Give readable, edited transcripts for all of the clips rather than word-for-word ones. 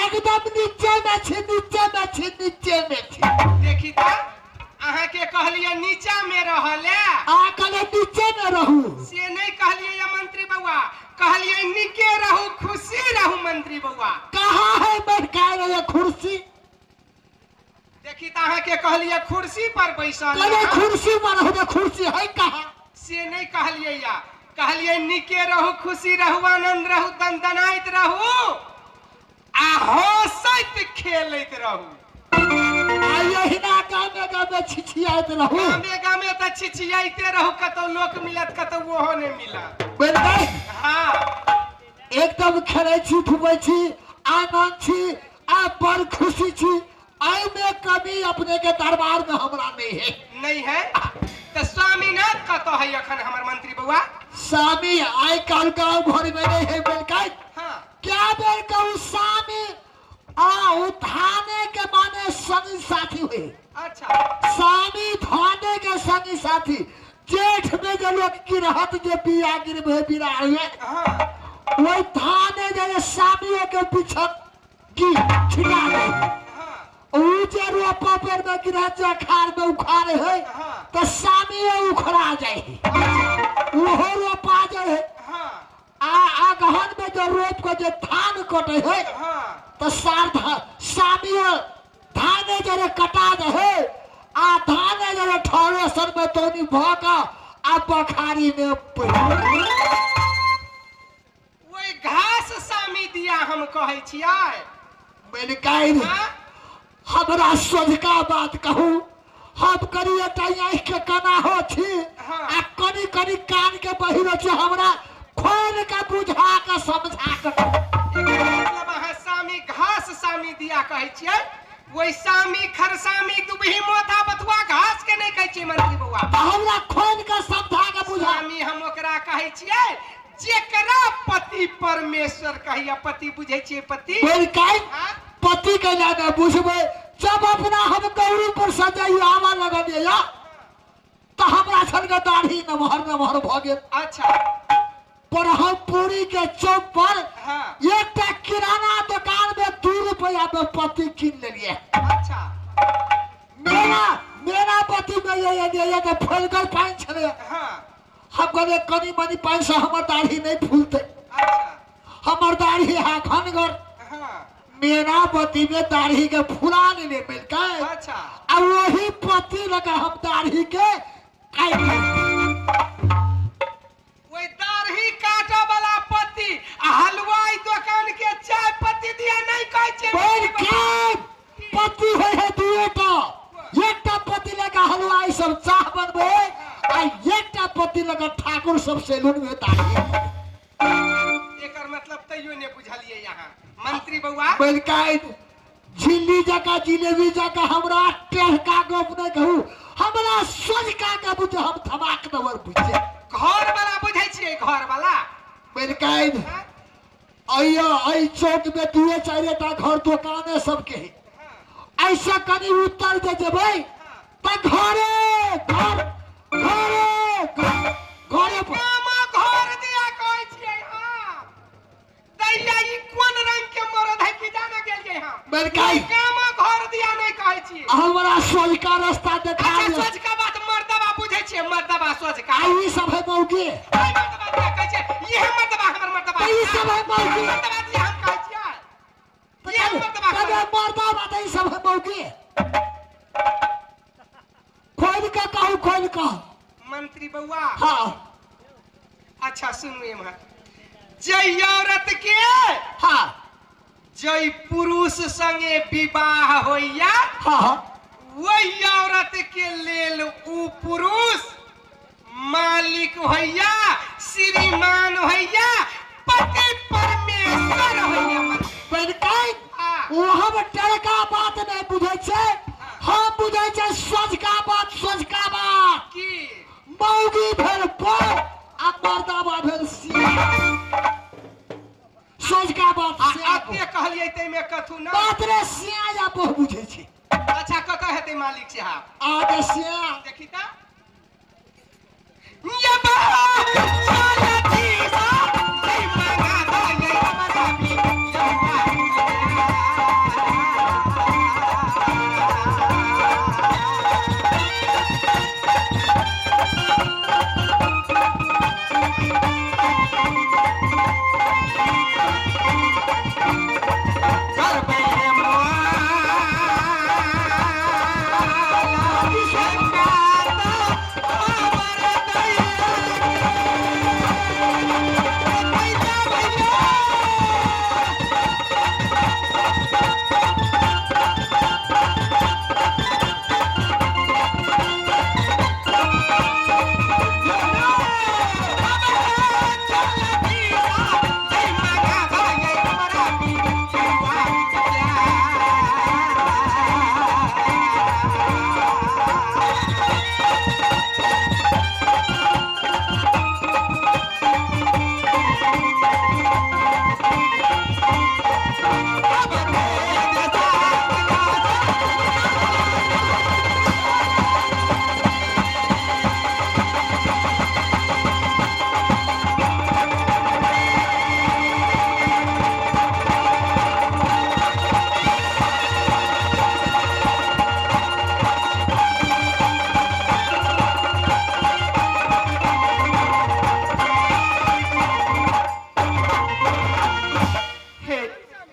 एकदम नीचे में छी, नीचे में छी, नीचे में छी। देखी त अहाँके कहलियै नीचा में रहले। आ कहले नीचे में रहू। से नहीं कहलियै या मंत्री बउआ, कहलियै निके रहू, खुशी रहू मंत्री बउआ। कहाँ है बैठका रहे कुर्सी? देखी त अहाँके कहलियै कुर्सी पर बैसल। कहले कुर्सी पर रहू, त कुर्सी है कहाँ? से नहीं कहलियै या, कहलियै निके रहू, खुशी रहू, आनंद रहू, दनदनाइत रहू आ हंसैत खेलैत रहू। आ यहिना गामे गामे छिछियाइत रहू। गामे गामे त छिछियाइते रहू, कतौ लोक मिलत कतौ ओहो नहीं मिलत। बुझलियै? हाँ। एकदम खेलै छी, धुमै छी, आनंद छी आ बड़ खुशी छी। एहिमे कमी अपने के दरबार में हमरा नहीं है। नहीं है तो स्वामीनाथ कतौ है अखन हमर मंत्री बउआ? स्वामी आइ काल्हि गाँव घर में नहीं है बेलकाई। हाँ। क्या बेर कहू स्वामी आ उठाने के माने संगी साथी हुए। अच्छा। स्वामी थाने के संगी साथी जेठ में जो लोग गिरहत जे बिया गिरबे बिरा हुए। हाँ। वही थाने जे स्वामी के पीछे की छिटा दे। हाँ। ऊ जे रोपा पर में गिरहत जे अखाड़ में उखाड़े है। हाँ। तो स्वामी उखड़ा जाए। अच्छा। ओहो रोपा जाए है। हाँ। आ अगहन में जो रोप के जो धान कटे है। हाँ। तो सार सामी धाने जरे कटा दे है। आ धाने जरे ठहरे सर में तोनी भका आ बखारी में पड़। वही घास सामी दिया हम कहै छियै। मेलकाइन, हाँ? हमरा सोझका बात कहू, हम करी एकटा आँखि के कना हो छी। हाँ। आ कनी कनी कान के बहिरो छी, हमरा खोल के बुझा के समझा के। एकर मतलब अहाँ सामी घास सामी दिया कहै छियै, वही सामी खरसामी दुबही मोथा बथुआ घास के नहीं कहै छियै मंत्री बउआ। तऽ हमरा खोल के समझा के बुझा। सामी हम ओकरा कहै छियै जेकरा पति परमेश्वर कहिया, पति बुझै छियै पति? मेलकाइन, हाँ? पति के जाने बुझबै जब अपना हम गौरी पर सजाइयो आवा लगलियै या तऽ हमरा छल के दाढ़ी नमहर नमहर भऽ गेल। अच्छा। पर हम पुरी के चौक पर हाँ। एकटा किराना दुकान में 2 रुपया में पति कीन लेलियै। अच्छा। मेरा पति में ये ये ये तो फैलगर पानि छलै। हाँ। हम कहलियै कनी मनी पानि से हमर दाढ़ी नहीं फूलतै। अच्छा। हमर दाढ़ी है घनगर। हाँ। मेरा पति में दाढ़ी के फुला लेले मिलकै। अच्छा। आ वही पति लगा हम दाढ़ी के काटि लेलियै। वही दाढ़ी काटऽ वाला पति आ हलवाई दुकान के चाय पत्ती दिया नहीं कहै छियै। मेलकाइन, पति होइ है दुएटा, एकटा पति लगा हलवाई सब चाह बनबै आ एकटा पति लगा ठाकुर सब सैलून में दाढ़ी। एकर मतलब तैयो ने बुझलियै यहाँ मंत्री बउआ। मेलकाइन, झिल्ली जकाँ जिलेबी जकाँ हमरा टेढ़का गप नहीं कहू, हमरा सोझका गप बुझे, हम धमाक नबर बुझे। घर वाला बुझै छियै घर वाला? मेलकाइन, हाँ? अइया एहि चौक में दुए चारिटा घर दुकाने सबके है। हाँ। ऐसा कनी उत्तर जे जेबै हाँ। तऽ घरे घर, घरे घर, घरे पर। गामा घर दिया कहै छियै हम। दैया ई कोन रंग के मरद है कि जाना गेलियै हम? मेलकाइन, गामा घर दिया नहीं कहै छियै। हमरा सोझका रास्ता देखा अच्छा, दिअ। सोझका बात मर्दबा बुझै छियै, मर्दबा सोझका। आ ई सब है मौगी। ऐ मर्दबा दिया कहै छियै, इहे मर्दबा हमर मर्दबा। तऽ ई सब है मौगी। मर्दबा दिया हम कहै छियै। तऽ इहे मर्दबा कने कहै। मर्दबा तऽ ई सब है मौगी। खोलि कऽ कहू, खोलि कऽ। मंत्री बउआ। हाँ। अच्छा सुनू एम्हर, जै औरत के हाँ। जै पुरुष संगे विवाह होइया, हाँ। वही औरत के लेल उ पुरुष मालिक होइया, श्रीमान होइया, पति परमेश्वर होइया। मेलकाइन, हाँ। ओ हम टरका बात नहीं बुझै छै, हम बुझै छै सोझका बात, सोझका बात। की? मौगी भेल पर आ मर्दाबा भेल सिया। सोझका बात आ सिया अते कहलियै तैमे कथू ना। बात रे सिया या बहु बुझै छै। अच्छा कतऽ हेतै मालिक साहब? आगे सिया। देखी त। ये बात चलती सा, जय मंगा दो, ये हमरा भी, ये बात।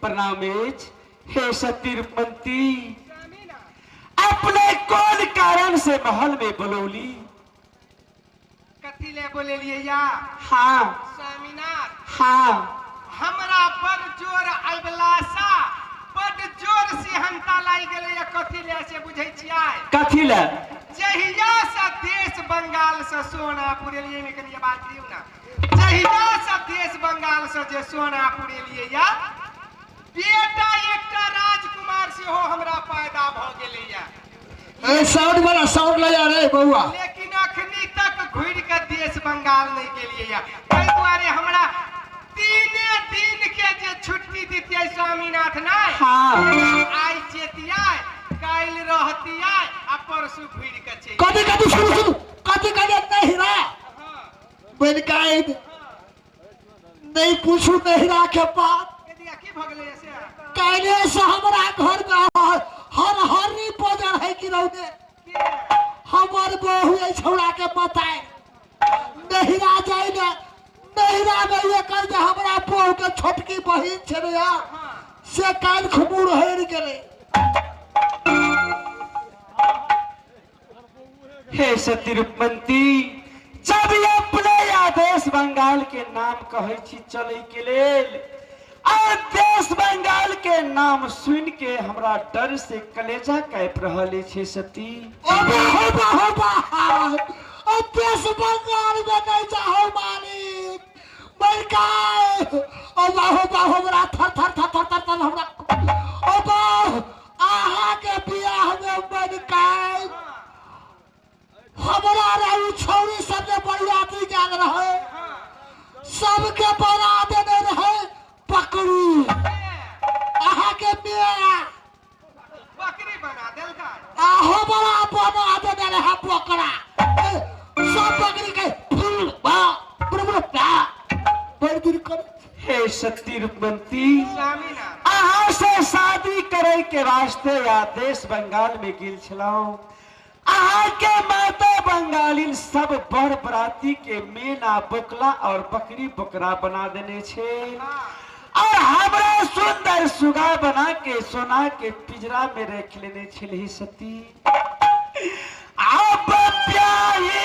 प्रणाम अछि हे सती रूपमंती। अपने कौन कारण से महल में बोलौली? कथी ले बोलेलियै या? हाँ। स्वामीनाथ। हाँ। हमरा बड़ जोर अबलासा, बड़ जोर सिहंता लागि गेलै। कथी ले से बुझै छियै? कथी ले? जहिया से देश बंगाल से सोना पुरेलियै में कनि आवाज दियौ ना। जहिया से देश बंगाल से जे सोना पुरेलियै या, बेटा एकटा राजकुमार सेहो हमरा पैदा भऽ गेलैया। ए साउंड वाला साउंड ले जा रे बउआ। लेकिन अखनी तक घुरि के देश बंगाल नहीं गेलियै या। ताहि दुआरे हमरा 3 दिन के जे छुट्टी दितियै स्वामीनाथ नहीं। हाँ। आइ जेतियै, काल्हि रहतियै आ परसू घुरि के चलि। कथी कथी सुनू सुनू कथी कथी नहिरा बनकाइत नहीं पूछू नहिरा के बात। की भऽ गेलै से? काल्हि से हमरा घर में हर हरी बजर है कि रौदे। हमर बहु एहि छौड़ा के बताए नहिरा जाय ने, नहिरा में एकर जे हमरा बहु के छोटकी बहिन छै ने यार, से काल्हि खमूर हरि गेलै। हे सती रूपमंती, जब अपने आदेश बंगाल के नाम कहै छी चलै के लेल, और देश बंगाल के नाम सुन के हमरा डर से कलेजा काँपि रहल अछि सती। ओ बा, हो बा, हो बा, ओ देश बंगाल में नहीं जाहो मालिक बड़काए। ओ बा, हो बा, हमरा थर थर थर थर थर थर हमरा। ओ बा, अहाँ के बियाह में बड़काए हमरा रहू छौरी सब जे बरियाती गेल रहे, सबके बना देने रहे बकरी। अहाँ के मिया बकरी बना देलकै। आहो बड़ा बना देने रहे बकरा। सब बकरी के फूल बा बुड़ बा बड़ दूर कर। हे सती रूपमंती, स्वामीनाथ अहाँ से शादी करे के वास्ते या देश बंगाल में गेल छलहुँ। अहाँ के माता बंगालिन सब बड़ बराती के मेना बोकला और बकरी बोकरा बना देने छे, और हमरा सुंदर सुगा बना के सोना के पिंजरा में रख लेने छलही सती। अब प्याही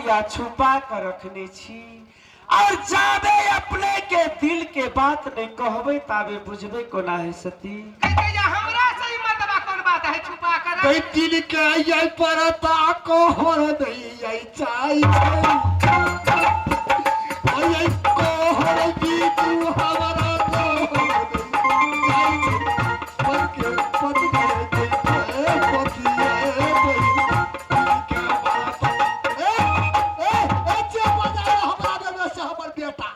या छुपा कर रखने छी और जाबे अपने के दिल के बात नहीं कहबे ताबे बुझबे कोना है सती। हमरा से ही मतबा कोन बात है छुपा कर कई दिल के ये परता कोहर नहीं ये चाई छै ओय कोहर भी तू हमरा कोहर जाई छै पर के पत गए ते पतिए के बात ए ए ए जे बजा हमरा देवे से हमर बेटा।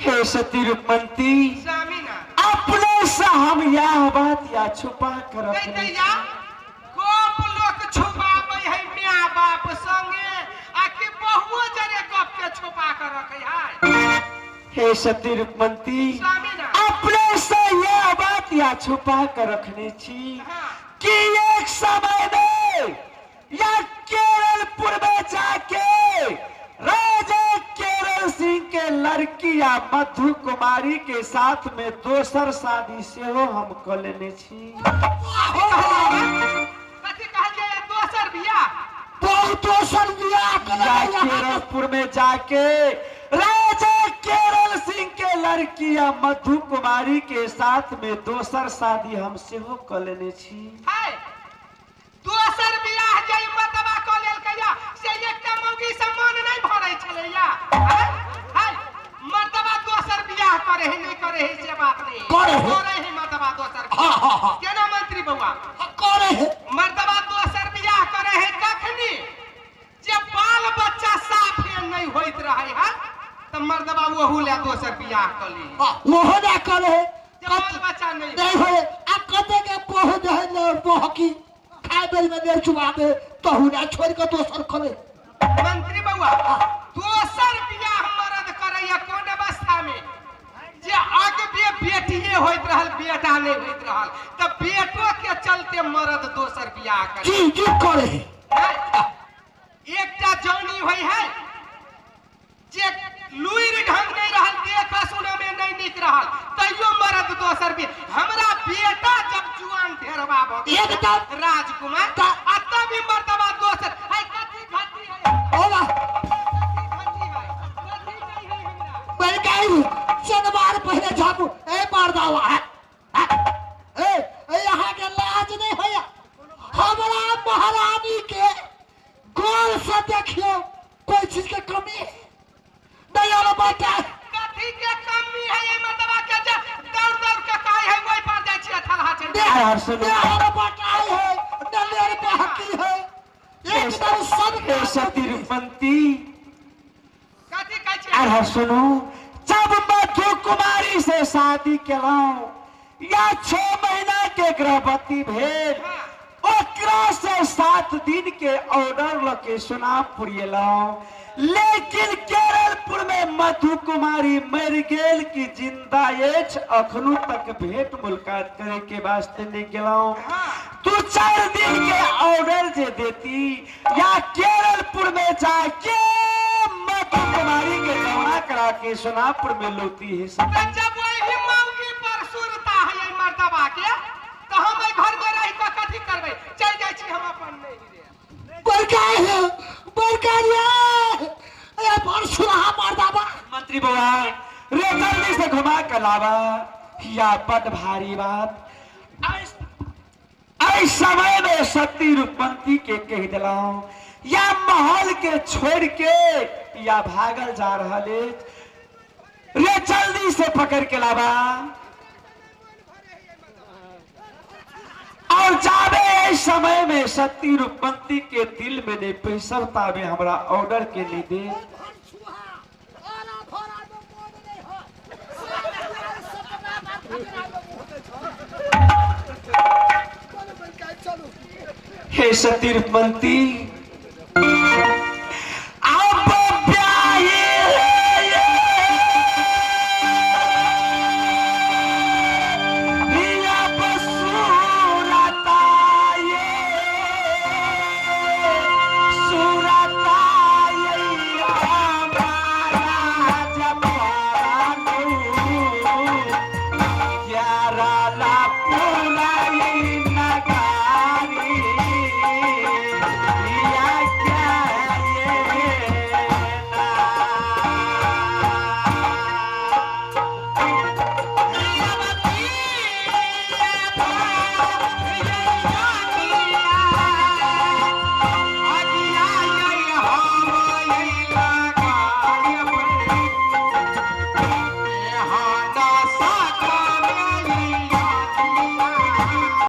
हे सती रूपमंती स्वामी ना अपने से हम यह बात या छुपा कर रखने या गप लोक छुपाबै है माय बाप संगे आ कि बहुओ जरे गप के छुपा कर रखे है। हे सती रूपमंती स्वामी ना अपने से यह बात या छुपा कर रखने छी कि एक समय में या केरलपुर में जाके राजा केरल सिंह के लड़की या मधु कुमारी के साथ में दोसर शादी सेहो हम क लेने छी। कथी कहलियै दोसर बियाह? बहुत दोसर बियाह या केरलपुर में जाके राजा केरल सिंह के लड़की या मधु कुमारी के साथ में दोसर शादी हम सेहो क लेने छी। दोसर बियाह जे मतबा क लेलकैया से एकटा मौगी से मन नहीं भरै छलैया। है मर्दबा दोसर बियाह करे है नहीं करे है से बात नहीं करे है मर्दबा दोसर। हां हां हां केना मंत्री बउआ करे है मर्दबा दोसर बियाह करे है कखनी जे बाल बच्चा साफे नहीं होइत रहे है त मर्दबा ओहू ले दोसर बियाह क ली। ओहो ना करे है बाल बच्चा नहीं होए आ कते के बहु जे है ने बहकी खाए बेर में नहीं चुबा दे तहु ना छोड़ के दोसर करे। मंत्री बउआ दोसर बियाह मर्द करैया कोन अवस्था में जे अगबे बेटिए होइत रहल बेटा नहीं होइत रहल त बेटो के चलते मर्द दोसर बियाह करे। जी जी करे एकटा जौनी होय है जे लुइर ढंग नहीं रहल देख सुन में नहीं निक रहल तैयो मर्द दोसर भी। हमरा बेटा जब जुआन ढेरवा भ गेल एकदम राजकुमार आ तभी मर्दबा दोसर है कथी घटी है ओला कथी है कथी नहीं है हमरा बड़काई शनिवार पहले झापू ए मर्दावा है ए ए यहाँ के लाज नहीं होया हमरा महारानी के गौर से देखियो कोई चीज के कमी नहीं और बेटा कथी के कमी है ये मर्दबा के जे दौड़ दौड़ के कहै है ओइ पर जाइ छियै थलहा चलि यार सुनो और बेटा है नलेर बहकी है एकदम सब हे सती रूपमंती कथी कहै छियै। अरे सुनो जब मधु कुमारी से शादी केलहुं या 6 महीना के गर्भवती भेल ओकरा से 7 दिन के ऑर्डर लके सोनापुर एलहुं लेकिन केरलपुर में मधु कुमारी मर गेल कि जिंदा अछि अखनो तक भेंट मुलाकात करे के वास्ते नहीं गेलहुं। 2-4 दिन के ऑर्डर जे देती या केरलपुर में जाके मधु कुमारी के दौरा करा के सोनापुर में लौती है। जब वही मौगी पर सुरता है मर्दबा के तो हम घर में रह के कथी करबै चल जाइ छी हम अपन नहीं रे बड़का है बड़का रे ए पर सुरहा मर्दबा। मंत्री बउआ रे जल्दी से घुमा के लावा या बड भारी बात। ऐ समय में सती रूपमंती के कह दिलाऊं या महल के छोड़ के या भागल जा रहा है रे जल्दी से पकड़ के लावा और जाबे समय में सती रूपमंती के दिल में नहीं पैसा ताबे हमरा ऑर्डर के नहीं दे। हे सती रूपमंती